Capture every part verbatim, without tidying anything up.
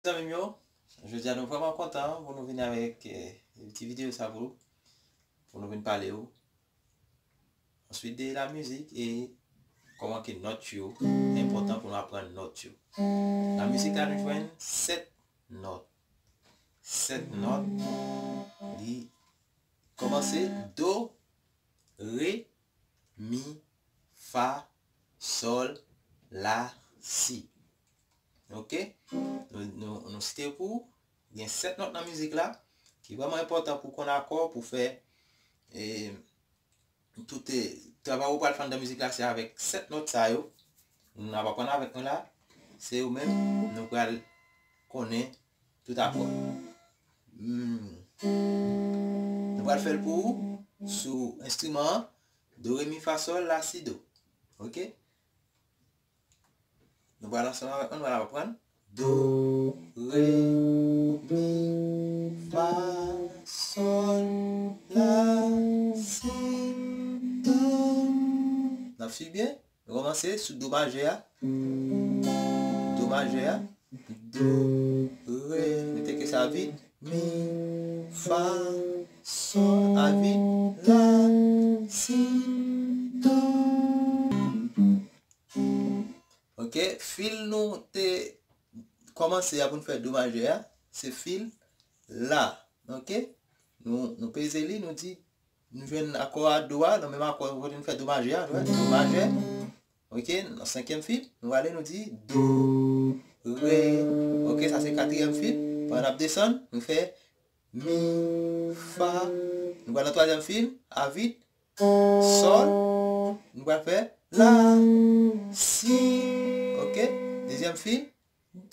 Zanmi m yo, jodi a nou vrèman kontan pou nou vin avèk eh, ti videyo sa pou, pou nou vin pale ou answit de la mizik e kòman ke nòt yo enpòtan pou nou aprann nòt yo. Nan mizik la nou jwenn sèt nòt. Sèt nòt, li kòmanse do, re, mi, fa, sòl, la, si. Ok? Nou, nou, nou site pou gen sèt nòt nan mizik la ki vrèman enpòtan pou konn akò, pou fè eh, tout eh, travay ou pral fè anndan mizik la se avèk sèt nòt sa yo. Nou ap aprann avèk nou la. Se yo menm nou pral konnen tout akò. Hmm. Nou pral fè l pou ou sou enstriman an. Do, re, mi, fa, sòl, la, si, do. Ok? Nou pral ansanm avèk mwen, nou pral aprann. Do, re, mi, fa, sòl, la, si, do. N ap swiv byen? Nou kòmanse sou do majè a. Do majè a. Do, re, mete ke sa vid. Mi, fa, sòl, a vid, la, si, do. Ok, fil nou te kòmanse a pou n fè do majè a, se fil la. Ok, nou, nou peze li, nou di, nou jwenn akò a do a, nan menm akò kote n fè do majè a, nou wè, do majè. Ok, nan senkyèm fil, nou ale, nou di do, re. Ok, sa se katriyèm fil. Pandan n ap desann, nou fè mi, fa. Nou pral nan twazyèm fil, a vid, sòl. Nou pral fè la, si. Ok, dezyèm fil,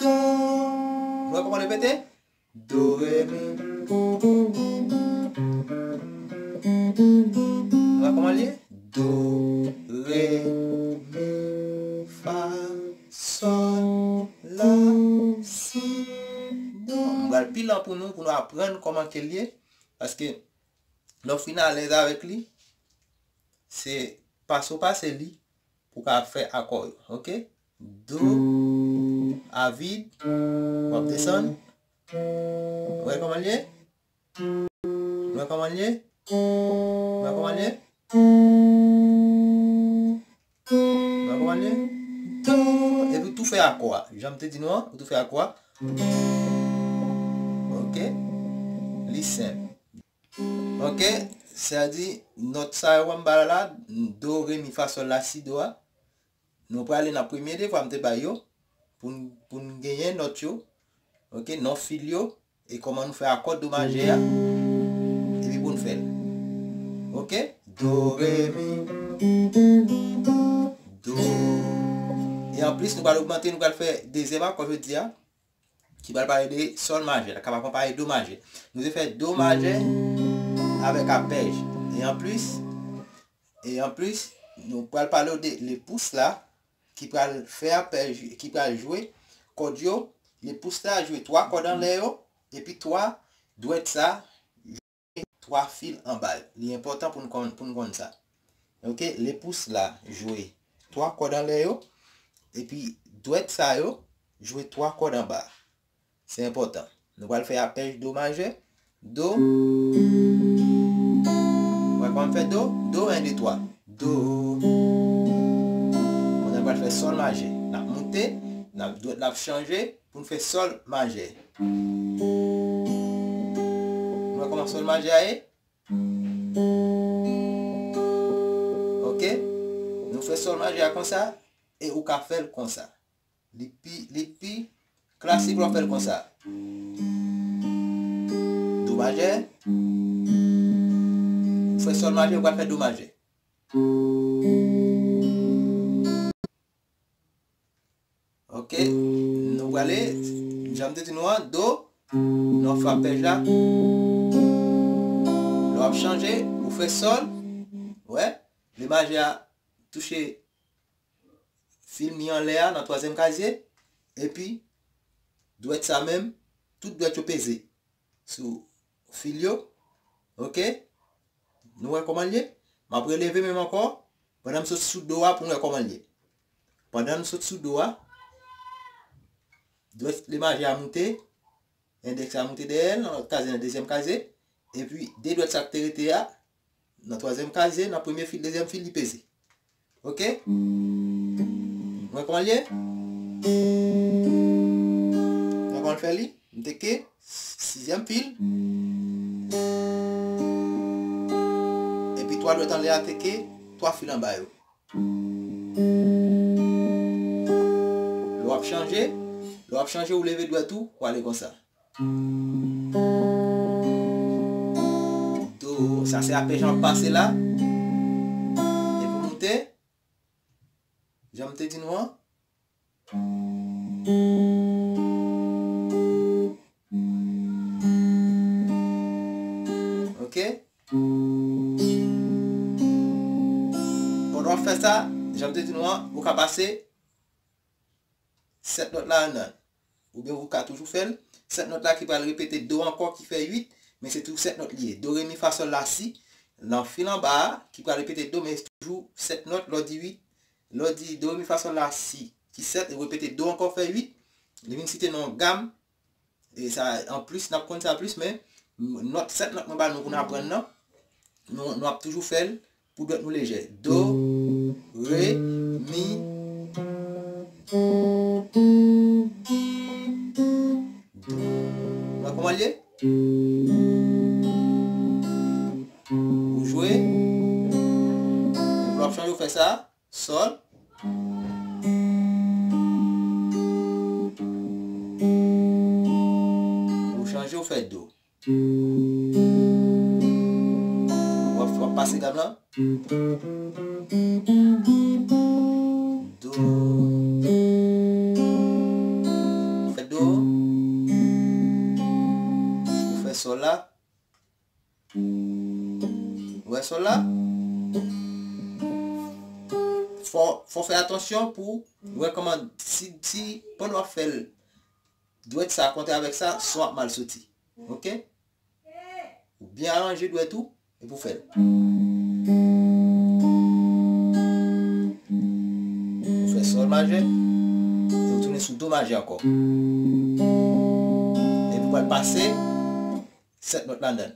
do. Nou wè kòman l repete? Do, re, mi. Nou wè kòman l ye? Do, re, mi, fa, sòl, la, si, do. M pral pi lan pou nou, pou nou aprann kòman ke l ye. Paske lè w fin alèz avèk li, se pase w pase li pou w ka fè akò yo. Ok? Do, a vid, w ap desann. Ou wè kòman l ye? Ou wè kòman l ye? Ou wè kòman l ye? Ou wè kòman l ye? Do. Epi tou fè akò a. Jan m te di nou an, ou tou fè akò a. Ok? Li senp. Ok? Sa di, nòt sa yo an ba la, do, re, mi, fa, sòl, la, si, do a. Nou prale nan premye devwa m te bay yo, pou n, pou n genyen nòt yo, ok, non fil yo, e kòman nou fè akò do majè a, epi pou n fè l. Ok? Do, re, mi, do. E anplis, nou pral ogmante, nou pral fè dezyèm akò jodi a, ki pral pale de sòl majè, l ap akonpaye do majè. Nou te fè do majè avèk apèj. E anplis, e anplis, nou pral pale w de lepous la, ki pral fè apèj, ki pral jwe kòd yo. Lepous la jwe twa kòd anlè yo, epi twa dwèt sa twa fil anba l. Li enpòtan pou n konn, pou n konn sa. Ok, lepous la jwe twa kòd anlè yo, epi dwèt sa yo jwe twa kòd anba. Se enpòtan. Nou pral fè apèj do majè. Do. Ou wè kòman m fè do? Do, en, de, twa. Do. Kounye a n pral fè sòl majè. N ap moute, n ap, dwèt la ap chanje pou n fè sòl majè. Nou wè kòman sòl majè a ye? Ok? Nou fè sòl majè a konsa, e ou ka fè l konsa. Li pi, li pi klasik lè w fè l konsa. Do majè. Ou fè sòl majè, ou pral fè do majè. Ok, nou prale, jan m te di nou an, do, nou ap fè apèj la. Lè w ap chanje, ou fè sòl, wè, le majè a touche fil mi anlè a nan twazyèm kazye, epi dwèt sa menm, tout dwèt yo peze sou fil yo, ok? Nou wè kòman l ye? M ap releve menm ankò, pandan m sot sou do a pou n wè kòman l ye. Pandan n sot sou do a, dwèt le majè a moute, endèks la moute dèyè l, nan lòt kazye, nan dezyèm kazye, epi de dwèt sa k te rete a, nan twazyèm kazye, nan premye fil, dezyèm fil, li peze. Oke? Mwen kòman l ye? Mwen kòman l fè li? M teke sizyèm fil. Epi twa dwèt anlè a teke twa fil anba yo. Lè w ap chanje, lè w ap chanje, ou leve dwèt ou, ou ale konsa. Do, sa se apèch an pase la. Epi moute, jan m te di nou an. Oke? Pandan w ap fè sa, jan m te di nou an, ou ka pase sèt nòt la anndan. Oubyen ou ka toujou fè l. Sèt nòt la ki pral repete do ankò ki fè uit, men se toujou sèt nòt li ye. Do, re, mi, fa, sòl, la, si. Nan fil anba a, ki pral repete do, men se toujou sèt nòt, lè w di uit, lè w di do, re, mi, fa, sòl, la, si, ki sèt, e repete do ankò fè uit, li vin site nan yon gam, e sa, anplis, n ap konn sa plis, men nòt, sèt nòt mwen ba nou pou n aprann nan, nou, nou ap toujou fè l pou dwèt nou lejè. Do, re, mi, do. Mwen kòman l ye? Ou jwe. Epi w ap chanje, ou fè sa. Sòl. Ou chanje, ou fè do. W ap, w ap pase gam lan. Do. Ou fè do. Ou fè sòl la. Ou wè sòl la? Fò, fò fè atansyon pou wè kòman, si, si pandan w ap fè l, dwèt sa kontre avèk sa, son ap mal soti. Oke? Ou byen aranje dwèt ou, epi w fè l. Ou fè sòl majè, epi w tounen sou do majè ankò. Epi w pral pase sèt nòt la anndan l.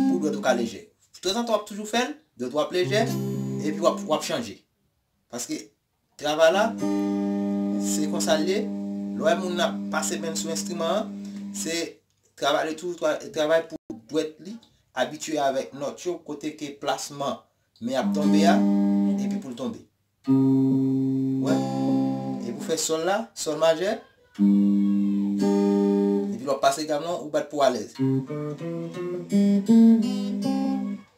Pou dwèt ou ka lejè. Tanzantan w ap toujou fè l, dwèt ou ap lejè, epi w ap, w ap chanje. Paske travay la, se konsa l ye. Lè w wè moun nan ap pase men l sou enstriman an, se travay li toujou tra-, travay pou dwèt li abitye avèk nòt yo, kote ke plasman men ap tonbe a, epi pou l tonbe. Wè. Epi w fè sòl la, sòl majè. Epi lè w ap pase gam lan, ou bat pou w alèz.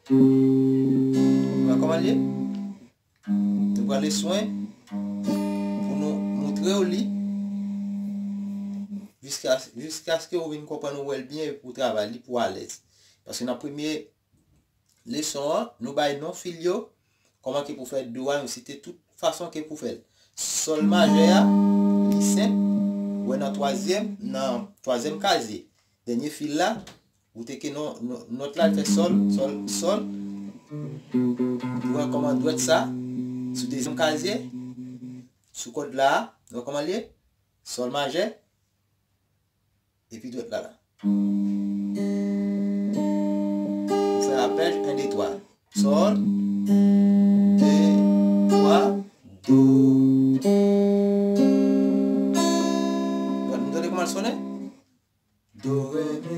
Wè kòman l ye? Nou pran le swen pou nou montre w li jiska, jiskaske ou vin konprann, ou wè l byen, epi w travay li pou w alèz. Paske nan premye leson an, nou bay non fil yo, kòman ke pou fè do a, nou site tout fason ke pou fè l. Sòl majè a, li senp, ou wè nan twazyèm, nan twazyèm kazye, dènye fil la, ou teke non, non, nòt la, l fè sòl, sòl, sòl. Ou wè kòman dwèt sa, sou dezyèm kazye, sou kòd la, ou wè kòman l ye, sòl majè, epi dwèt la la. Ou fè apèch, en, de, twa. Sòl, de, twa, do. Gad, nou tande kòman l sonnen? Do, re, mi.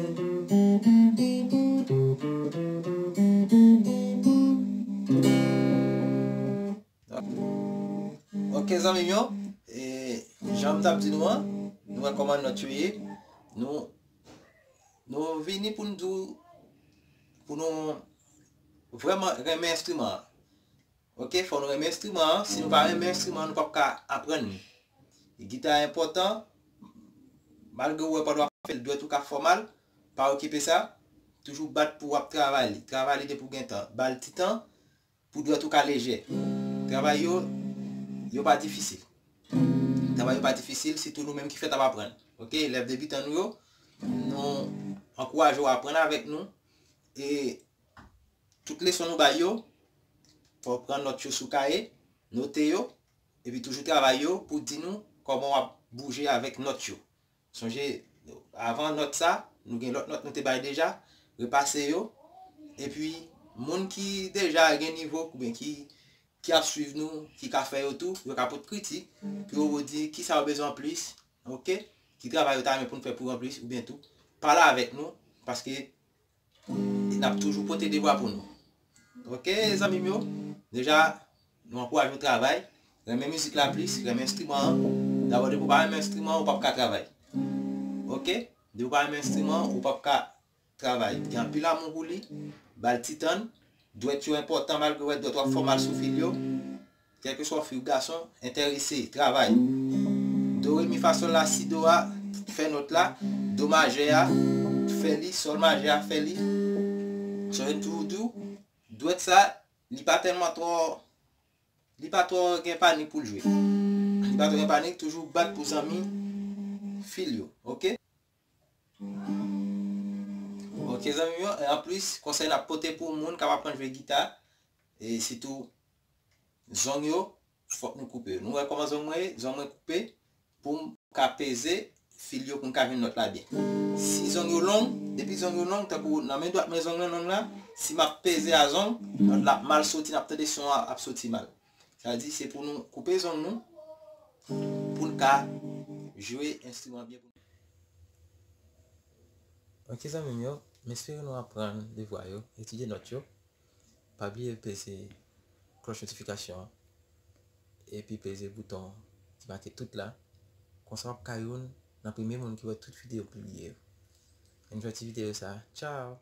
Ok, zanmi m yo, e, jan m t ap di nou an, nou wè kòman nòt yo ye. Nou, nou vini pou n di w, pou nou vrèman renmen enstriman an. Ok, fò nou renmen enstriman an. Si nou pa renmen enstriman an, nou p ap ka aprann li. Gita a enpòtan, malgre w wè pandan w ap fè l, dwèt ou ka fè w mal, pa okipe sa. Toujou bat pou w ap travay li. Travay li depi w gen tan. Ba l ti tan, pou dwèt ou ka lejè. Travay yo, yo pa difisil. Travay yo pa difisil, sitou nou menm ki fèk ap aprann. Ok, elèv debitan nou yo, nou ankouraje w aprann avèk nou. E tout leson nou bay yo, fò w pran nòt yo sou kaye, note yo, epi toujou travay yo pou di nou kòman w ap bouje avèk nòt yo. Sonje, avan nòt sa, nou gen lòt nòt nou te bay deja, repase yo. Epi, moun ki deja gen nivo, oubyen ki, ki ap swiv nou, ki ka fè yo tou, yo ka pot kritik, pou yo di kisa yo bezwen anplis, oke? Ki travay yo ta renmen pou n fè pou yo anplis, oubyen tou, pale avèk nou, paske n ap toujou pote devwa pou nou. Oke, zanmi m yo? Deja, nou ankouraje w travay. Renmen mizik la plis, renmen enstriman an. Dabò, depi w pa renmen enstriman an, ou p ap ka travay. Oke? Depi w pa renmen enstriman an, ou p ap ka travay. Gen anpil amou pou li. Ba l ti tan. Dwèt yo enpòtan, malgre w wè dwèt w ap fè w mal sou fil yo. Kèlkeswa w fi ou gason, enterese, travay. Do, re, mi, fa, sòl, la, si, do a, fè nòt la. Do majè a, fè li. Sòl majè a, fè li. Sa vle di, dwèt sa, li pa tèlman twò, li pa twò gen panik pou l jwe. Li pa twò gen panik, toujou bat pou zanmi fil yo, oke? Oke, zanmi m yo, e anplis, konsèy n ap pote pou moun k ap aprann jwe gita, e sitou zong yo, fòk nou koupe yo. Nou wè kòman zong mwen ye? Zong mwen koupe pou m ka peze fil yo, pou m ka jwenn nòt la byen. Si zong yo long, depi zong yo long, tankou nan men dwat mwen zong nan long la, si m ap peze a zong, nòt la ap mal soti, n ap tande son an ap soti mal. Sa vle di se pou nou koupe zong nou, pou n ka jwe enstriman byen pou nou. Oke, zanmi m yo, m espere nou aprann devwa yo, etidye nòt yo. Pa bliye peze klòch notifikasyon an, epi peze bouton ki make tout la. Konsa w ap ka youn nan premye moun ki wè tout videyo m pibliye yo. Enjoy ti videyo sa. Tchao!